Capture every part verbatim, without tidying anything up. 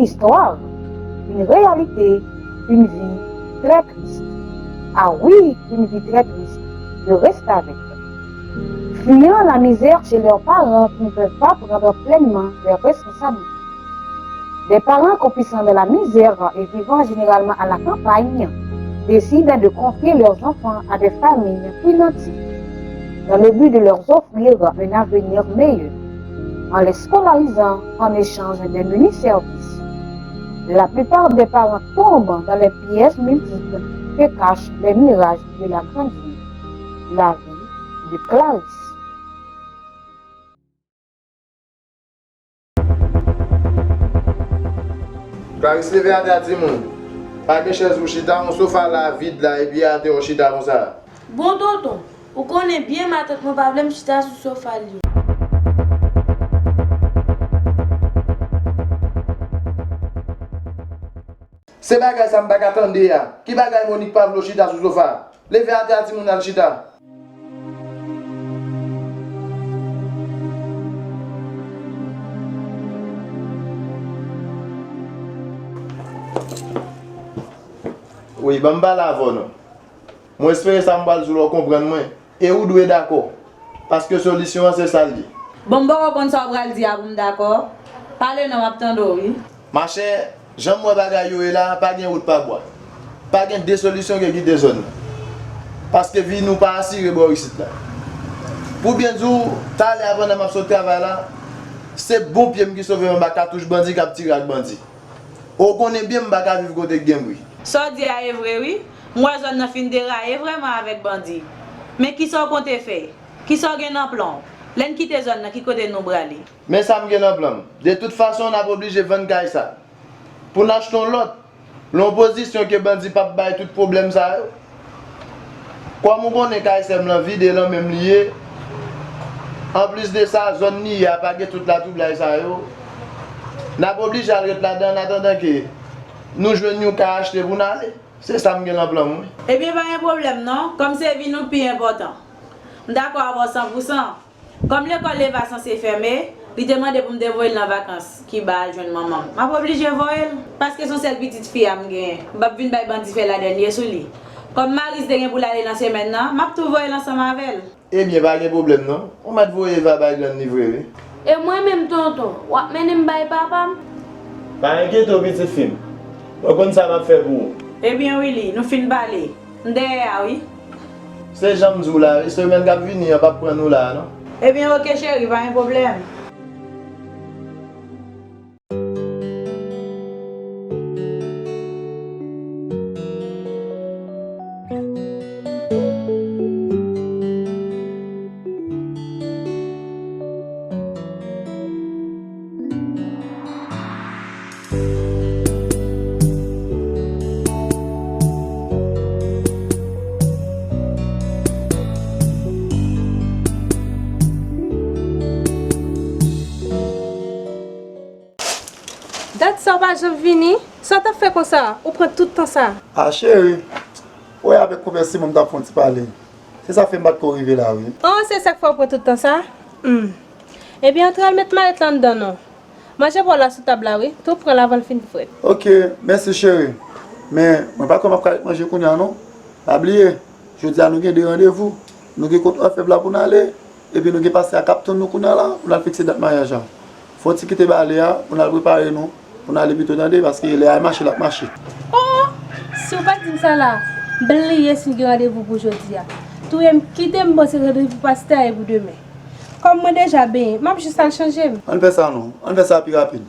Histoire, une réalité, une vie très triste. Ah oui, une vie très triste. Je reste avec. Fuyant la misère chez leurs parents qui ne peuvent pas prendre pleinement leurs responsabilités. Des parents croupissant dans la misère et vivant généralement à la campagne décident de confier leurs enfants à des familles plus nanties dans le but de leur offrir un avenir meilleur en les scolarisant en échange des menus services. La plupart des parents tombent dans les pièges multiples que cachent les mirages de la grande vie. La vie de Clarisse. Clarisse, leve atè a timoun. Pa gen chèz pou chita, yon sofa la vid la, epi atè w chita konsa. Bon, tonton, ou konnen byen matant mwen pa vle m chita sou sofa l yo. Se bagay sa m pa ka tande a. Ki bagay Monik pa vle w chita sou sofa? Leve atè a timoun, al chita. Wi, ban m pale avè w non. Mwen espere sa m pral di w la w konprann mwen. E ou dwe dakò. Paske solisyon an se sa l ye. Bon, m poko konn sa w pral di a pou m dakò. Pale non, m ap tande w wi. Machè, jan m wè bagay yo ye la, pa gen wout pa bwa. Pa gen de solisyon ke kite zòn nan. Paske vi nou pa asire bò isit la. Pou byen di w, talè a pandan m ap sot travay la, se bon pye m ki sove m anba katouch bandi k ap tire ak bandi. Ou konnen byen m pa ka viv kote k gen bri. Sa w di a e vre wi. M wè zòn nan fin deraye vrèman avèk bandi. Men kisa w konte fè? Kisa w gen nan plan w? Lè n kite zòn nan, ki kote nou prale? Men sa m gen nan plan m. De tout fason, n ap oblije vann kay sa. Pou n achte yon lòt, nan yon pozisyon ke bandi p ap bay tout pwoblèm sa yo. Kòm ou konnen kay sè m lan vid e lan men m li ye. Anplis de sa, zòn li ye a pa gen tout latwoublay sa yo. N ap oblije al ret ladan annatandan ke nou jwenn yon kay achte pou n ale. Se sa m gen nan plan m wi. Ebyen, pa gen pwoblèm non. Kòm se vi nou k pi enpòtan. M dakò avè w san pou san. Kòm lekòl Eva sanse fèmen, li te mande pou m te voye l nan vakans Kiba al jwenn manman m. M ap oblije voye l, paske se yon sèl pitit fi a m genyen. M p ap vin bay bandi fè ladènye sou li. Kòm Maris te gen pou l ale nan semèn nan, m ap tou voye l ansanm avè l. Ebyen, pa gen pwoblèm non. Ou mèt voye Eva bay grann li vre wi. E mwen menm tonton, w ap mennen m bay papa m? Pa enkyete w pitit fi m. Mwen konn sa m ap fè pou ou. Ebyen Willy, nou fin pale. M dèyè a wi. Se jan m di w la wi, semèn k ap vini an p ap pran nou la a non. Ebyen oke cheri, pa gen pwoblèm. Dat sa w pa janm vini? Sa w t ap fè konsa? Ou pran tout tan sa? A cheri, ou wè avèk konvèsman m t ap fè yon ti pale. Se sa fè m pa t ko rive la wi. Oh, se sa k fè w pran tout tan sa? Hmm. Ebyen, antre al met malèt la anndan non. Manje pa w la sou tab la wi. Tou pran l avan l fin frèt. Oke, mèsi cheri. Men, mwen pa kwè m ap ka ret manje kounye a non. Pa bliye, jodi a nou gen de randevou. Nou gen kont òfèv la pou n ale. Epi nou gen pastè a k ap tann nou kounye a la pou n al fikse dat maryaj la. Fò w ti kite bale a pou n al prepare nou, pou n ale pito tande, paske lè a mache l ap mache. Oh! Si w pa t di m sa la, m bliye si n gen randevou pou jodi a. Touye m kite m panse randevou pastè a e pou demen. Kòm mwen deja benyen, m ap jis al chanje m. Ann fè sa non, ann fè sa pi rapid.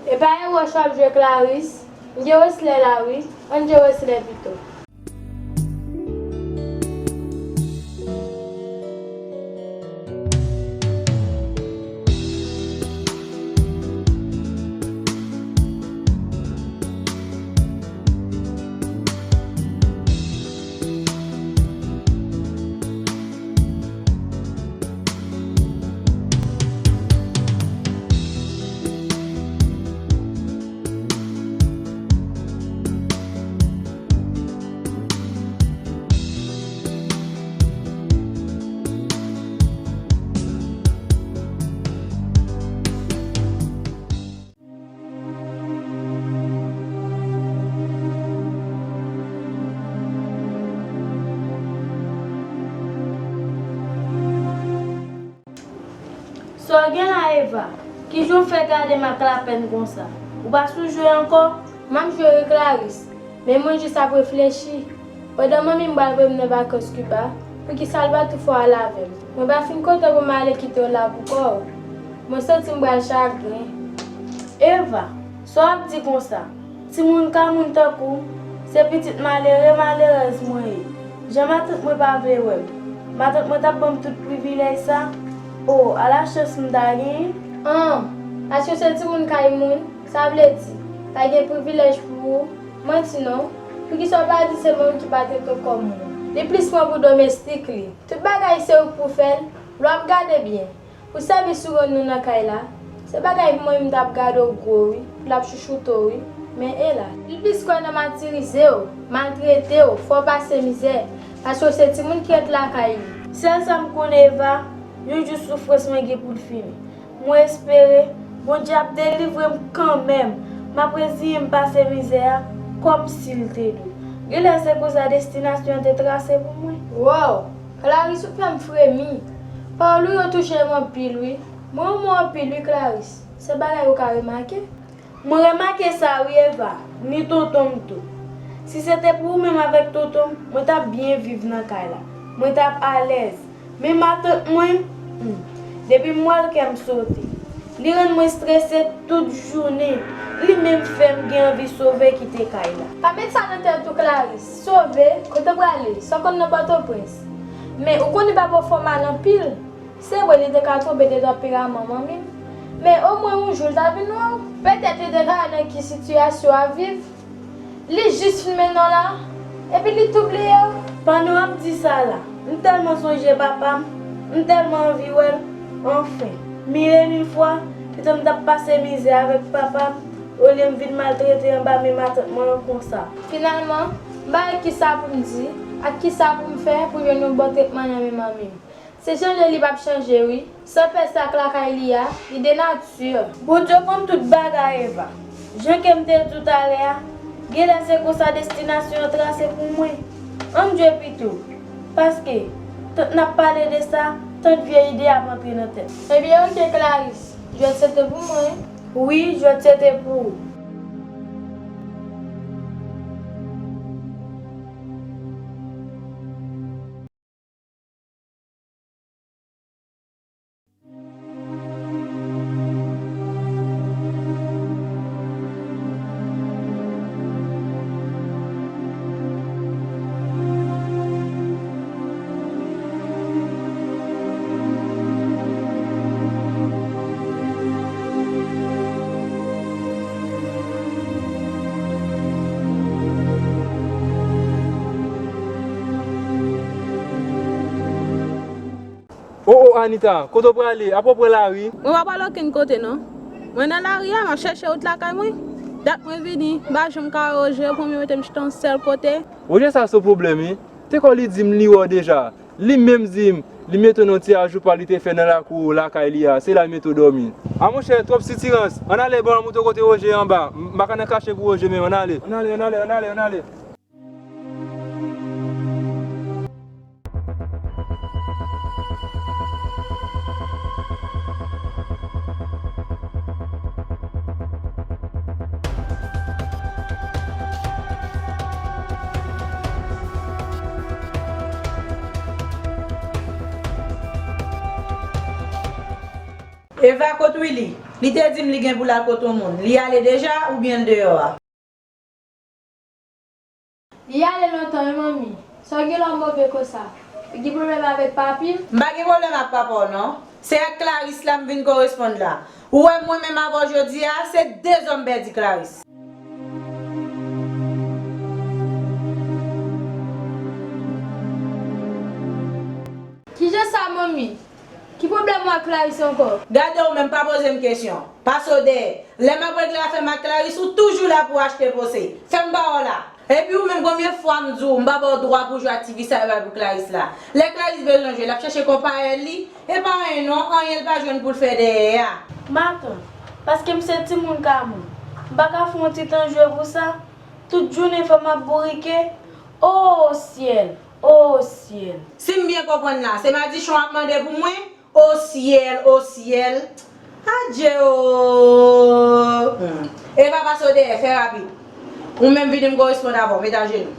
E pa e wòch w ap jwe Clarisse? M gen Wesley la wi, ann jwe Wesley pito. Sa w gen la, Eva? Kijan w fè gade m ak lapèn konsa? Ou pa sou jwe ankò? M ap jwe wi, Clarice, men mwen jis ap reflechi. Pandan manmi m pral voye m nan vakans Kiba, poukisa l pa tou fè w ale avè m? Mwen pa fin kontan pou m ale kite w la pou kò w. Mwen santi m pral chagren. Eva, sa w ap di konsa? Timoun ka moun tankou w, se pitit malere, malerèz mwen ye. Jan matant mwen pa vle wè m. Matant mwen t ap ban m tout privilèj sa. O, ala chans m ta genyen. An, paske w se timoun kay moun, sa vle di, pa gen privilèj pou ou? Manti non. Poukisa w pa di se manmi ki pa trete w kòm moun? Li plis pran pou domestik li. Tout bagay se ou k pou fè l. Lè w ap gade byen, pou sèvis ou rann nou nan kay la, se bagay pou mwen menm m t ap gade w gwo wi, m t ap chouchoute w wi. Men elas, li plis kwè nan matirize w, maltrete w, fè w pase mizè, paske w se timoun ki ret lakay li. Sèl sa m konnen Eva, yon jou soufrans mwen gen pou l fini. Mwen espere Bondye ap delivre m kanmenm. M ap reziyen m pase mizè a kòmsi l te dwe. Genlè se konsa destinasyon an te trase pou mwen. Wow! Clarice, ou fè m fremi. Pawòl ou yo touche m anpil wi. Mwen renmen w anpil wi, Clarice. Se bagay ou ka remake? Mwen remake sa wi, Eva, ni tonton m tou. Si se te pou ou menm avèk tonton m, mwen t ap byen viv nan kay la. Mwen t ap alèz. Men matant mwen, hmm, depi m wè l kè m sote. Li rann mwen strese tout jounen. Li menm fè m gen anvi sove kite kay la. Pa met sa nan tèt ou, Clarice. Sove? Kote w prale? Sa w konn nan Pòtoprens? Men ou konn li pa pran fòm al anpil. Se vre, li te ka twonpe de tanperaman manmi m, men omwen yon jou l ta vin wè w. Petèt li te ka wè nan ki sitiyasyon w ap viv. Li jis fin mennen w la, epi li tou bliye w. Pandan w ap di sa la, m tèlman sonje papa m, m tèlman anvi wè l. Anfen, mil e mil fwa, pito m t ap pase mizè avèk papa m, olye m vin maltrete anba men matant mwen an konsa. Finalman, m pa wè kisa pou m di ak kisa pou m fè pou jwenn yon bon tretman nan men manmi m. Se chanje li p ap chanje wi. San pè sa k lakay li a, li de nati. Bondye konn tout bagay, Eva. Jan ke m te di w talè a, genlè se konsa destinasyon an trase pou mwen. Ann jwe pito. Paske, tant n ap pale de sa, tant vye ide ap antre nan tèt. Ebyen, oke, Clarice. Jwèt se te pou mwen. Wi, jwèt se te pou ou. O, o, Anita, kote w prale? Apa w pran lari? Mwen pa prale okenn kote non. Mwen nan lari a, m ap chèche wout lakay mwen. Dat mwen vini, m pa janm ka wè Roger, pou mwen mete m chita yon sèl kote. Roger sa se yon pwoblèm wi. Te kwè li di m li wè w deja. Li menm di m, li mete w nan yon ti ajou pa li te fè nan lakou lakay li a, se la li mete w dòmi. A monchè, twòp sitirans. Ann ale, bon, ann monte kote Roger anba. M pa ka nan kache pou Roger menm, ann ale. Ann ale, ann ale, ann ale, ann ale. Eva, kot Willy? Li te di m li gen pou l al kot yon moun. Li ale deja oubyen l deyò a? Li ale lontan wi, manmi. Sa w gen la w move konsa? Ou gen pwoblèm avèk papi m? M pa gen pwoblèm ak papa w non. Se ak Clarice la m vin koresponn la. Ou wè mwen menm avè w jodi a, se dezòm pèdi Clarice. Kijan sa, manmi? Ki pwoblèm ou ak Clarice ankò? Gade ou menm, pa poze m kesyon. Pase w dèyè. Lè m ap regle afè m ak Clarice, ou toujou la pou w achte pwosè. Fè m ba w la. Epi ou menm, konbyen fwa m di w, m pa ba w dwa pou w jwe ak ti fi sa yo bay pou Clarice la. Lè Clarice bezwen jwe, l ap chèche konpayèl li. E pa anyen non, anyen l pa jwenn pou l fè dèyè a. Matant, paske m se timoun ka moun, m pa ka fè yon ti tan jwe pou sa? Tout jounen fò m ap bourike? O syèl! O syèl! Si m byen konprann la, se madichon w ap mande pou mwen? O syèl, o syèl. Adje o! Hmm. E pa pase w dèyè, fè rapid. Ou menm vini m koresponn avè w, met ajenou.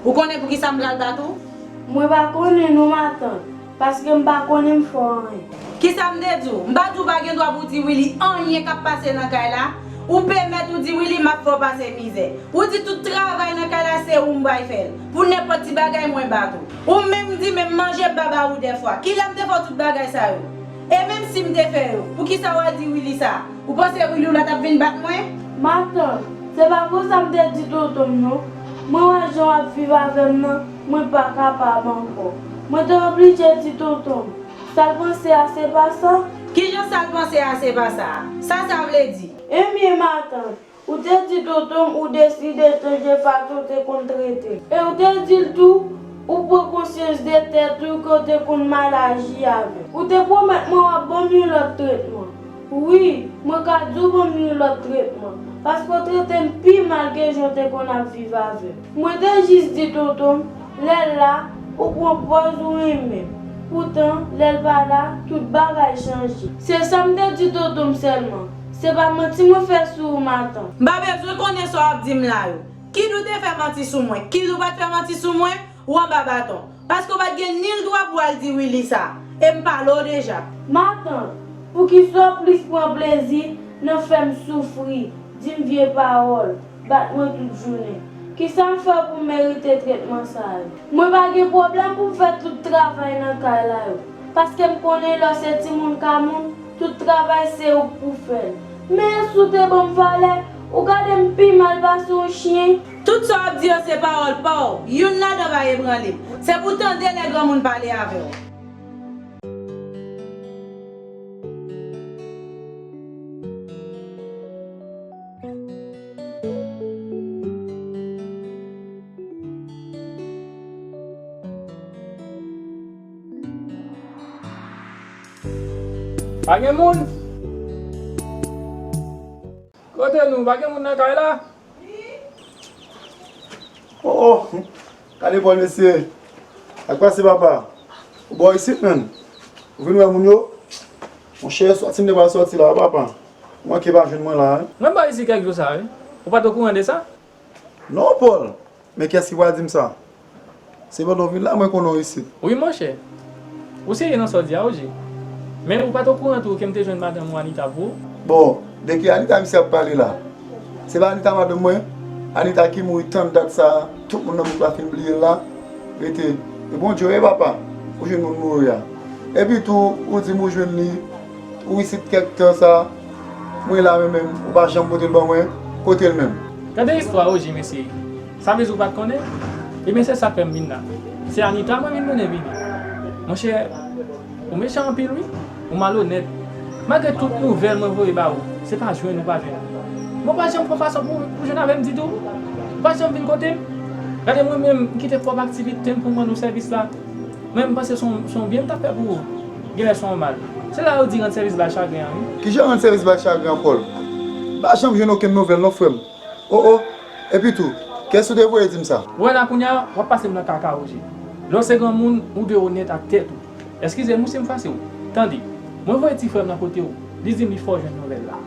Ou konnen poukisa m pral bat ou? Mwen pa konnen non, matant, paske m pa konnen m fè w anyen. Kisa m te di w? M pa di w pa gen dwa pou w di Willy anyen k ap pase nan kay la? Ou pèmèt ou di Willy m ap fè w pase mizè. Ou di tout travay nan kay la se ou m bay fè l. Pou nenpòt ti bagay mwen bat ou. Ou menm di menm manje baba ou dèfwa. Kilè m te fè w tout bagay sa yo? E menm si m te fè yo, poukisa w al di Willy sa? Ou panse Willy w la t ap vin bat mwen? Matant, se pa konsa m te di tonton m non. Mwen wè jan w ap viv avè m nan, mwen pa kapab ankò. Mwen te oblije di tonton m. Sa l panse a se pa sa? Kijan sa l panse a se pa sa? Sa sa vle di? Ebyen, matant, ou te di tonton m ou deside chanje fason w te konn trete l. E ou te di l tou, ou pran konsyans de tèt ou ke w te konn mal aji avè l. Ou te pwomèt mwen w ap ban m yon lòt tretman. Wi, mwen ka di w ban m yon lòt tretman, paske w trete m pi mal ke jan w te konn ap viv avè m. Mwen te jis di tonton m, lè l la, ou pran pòz ou renmen m. Poutan, lè l pa la, tout bagay chanje. Se sa m te di tonton m sèlman. Se pa manti mwen fè sou ou, matant. M pa bezwen konnen sa w ap di m la yo. Kid ou te fè manti sou mwen? Kid ou pa t fè manti sou mwen? Ou anba baton. Paske w pa t gen ni l dwa pou w al di Willy sa. E m pale w deja. Matant, poukisa w plis pran plezi nan fè m soufri, di m vye pawòl, bat mwen tout jounen? Kisa m fè pou m merite tretman sa yo? Mwen pa gen pwoblèm pou m fè tout travay nan kay la yo, paske m konnen lè w se timoun ka moun, tout travay se ou k pou fè l. Men si w te ban m valè, ou gade m pi mal pase yon chen. Tout sa w ap di yo se pawòl pa w, youn ladan pa ebranle m. Se pou w tande lè granmoun pale avè w. Pa gen moun? Kote nou? Pa gen moun nan kay la? Oh, oh. Gade Pòl, mesye. Sa k pase, papa? Ou bò isit, menm? Ou vin wè moun yo? Monchè, sòti m te pral sòti la, papa. Ou manke pa jwenn mwen la, wi. Mwen bò isit kèk jou sa, wi. Ou pa t okouran de sa? Non, Pòl. Men kiyès ki pral di m sa? Se pandan w vin la mwen konnen w isit. Wi, monchè. Ou serye nan sa w di a, Oje. Men ou pa t okouran tou ke m te jwenn madanm ou Anita pou ou? Bon, de ki Anita misye ap pale la? Se pa Anita madanm mwen? Anita ki mouri tann dat sa a, tout moun nan bouk la fin bliye l la? Rete. E Bondye wi, papa, ou jwenn moun mouri a. Epi tou, ou di m ou jwenn li, ou isit kèk tan sa, mwen la menm, menm, ou pa janm pote l ban mwen, kote l menm? Gade istwa, Oje, mesye. Sa vle di ou pa t konnen? Ebyen, se sa k fè m vin la. Se Anita mwen vin mennen vini. Monchè, ou mechan anpil, wi. Ou malonèt. Malgre tout nouvèl mwen voye ba ou, se pa jwenn ou pa jwenn. Men ou pa janm pran fason pou, pou jwenn avè m ditou. Ou pa janm vin kote m. Gade mwen menm, m kite pwòp aktivite m pou m rann ou sèvis la. Men m panse se yon, se yon byen m t ap fè pou ou. Genlè se yon mal. Se la yo di rann sèvis bay chagren an, wi. Kijan rann sèvis bay chagren an, Pòl? M pa janm jwenn okenn nouvèl non, frè m. O, o. Epi tou, kiyès ou te voye di m sa? Ou wè la kounye a, w ap pase m nan kaka, Oje. Lè w se granmoun, ou dwe onèt ak tèt ou. Eskize m wi si m fase w. Tande, mwen voye ti frè m nan kote w. Li di m li fè w jwenn nouvèl la.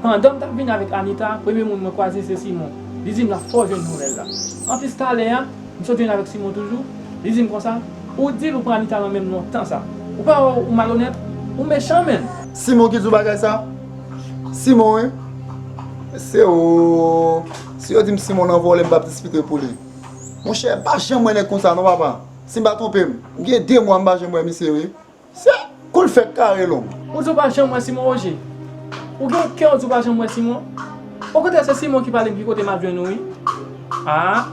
Pandan m t ap vini avèk Anita, premye moun mwen kwaze se Simon. Li di m l ap fè w jwenn nouvèl la. Anplis, talè a, m sot vin avèk Simon toujou. Li di m konsa, ou di l ou pran Anita nan men m lontan sa. Ou pa wè ou malonèt? Ou mechan, menn. Simon ki di w bagay sa? Simon, wi. Se ou. Si yo di m Simon nan vòlè, m p ap dispite pou li. Monchè, m pa janm wè nèg konsa non, papa. Si m pa twonpe m, m gen de mwa m pa janm wè misye, wi. Se kou l fèk kare long. Ou di w pa janm wè Simon, Oje? Ou gen kè w di w pa janm wè Simon? Okontrè, se Simon ki pale m ki kote m ap jwenn ou, wi. A,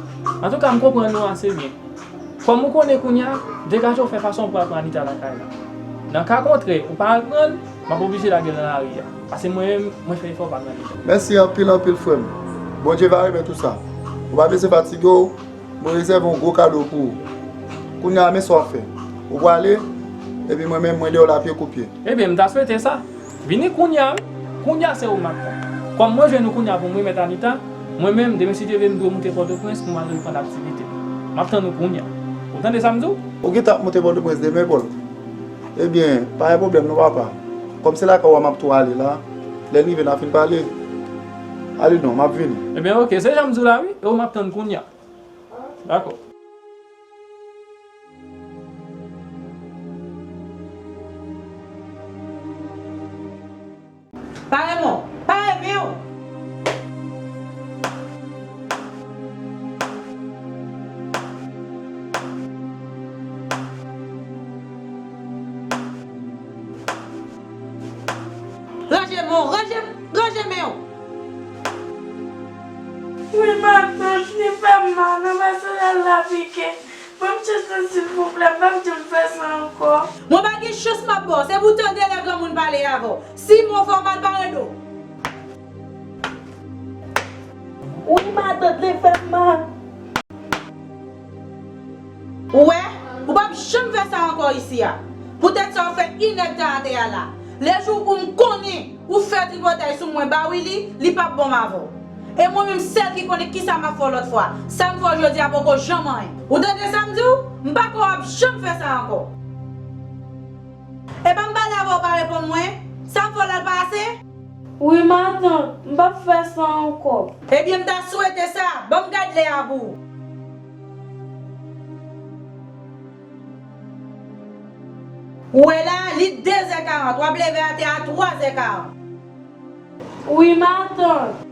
antouka, m konprann ou ase byen. Kòm ou konnen kounye a, degaje w fè fason w pral pran Anita lakay la. Nan ka kontrè, ou pa al pran l, m ap oblije lage l nan lari a. Paske mwen menm, mwen fè efò pa pran Anita. Mèsi anpil, anpil, frè m. Bondye va remèt ou sa. Ou pa bezwen fatige w. Mwen rezève yon gwo kado pou ou. Kounye a, men sa w ap fè. Ou prale, epi mwen menm, mwen dèyè w la pye kou pye. Ebyen, m ta swete sa. Vini kounya wi. Kounya se ou m ap tann. Kòm mwen jwenn ou kounya pou m remèt Anita, mwen menm, demen si Dye vle, m dwe moute Pòtoprens pou m al reprann aktivite m. M ap tann ou kounya. Ou tande sa m di w? Ou gentan ap moute Pòtoprens demen, Pòl? Ebyen, pa gen pwoblèm non, papa. Kòm se lakay ou a m ap tou ale la, lè n rive n a fin pale. Ale non, m ap vini. Ebyen, oke, se jan m di w la wi, e ou m ap tann kounya. Dakò. Pare men w! Pare men w! Ranje men w! Ranje, ranje men w! Wi, matant, li fè m mal, nan pèsonèl la pike. Ban m chans lan, silvouplè, m p ap janm fè sa ankò. Mwen pa gen chans m ap ba w, se pou w tande lè granmoun pale avè w. Si m fè w mal, pa rele w. Wi, matant, li fè m mal. Ou wè, ou p ap janm fè sa ankò isi a. Poutèt sa, ou fè inèdtan atè a la. Lejou ou m konnen ou fè tripotay sou mwen ba Willy, li p ap bon avè w. E mwen menm sèl ki konnen kisa m ap fè w lòt fwa. Sa m fè w jodi a poko janm anyen. Ou tande sa m di w? M pa kwè w ap janm fè sa ankò. Epa m pale avè w, ou pa reponn mwen. Sa m fè w la, l pa ase? Wi, matant, m p ap fè sa ankò. Ebyen, m ta swete sa. Ban m gad lè a pou ou. Ou wè la, li de zè karant, w ap leve atè a twa zè karant. Wi, matant.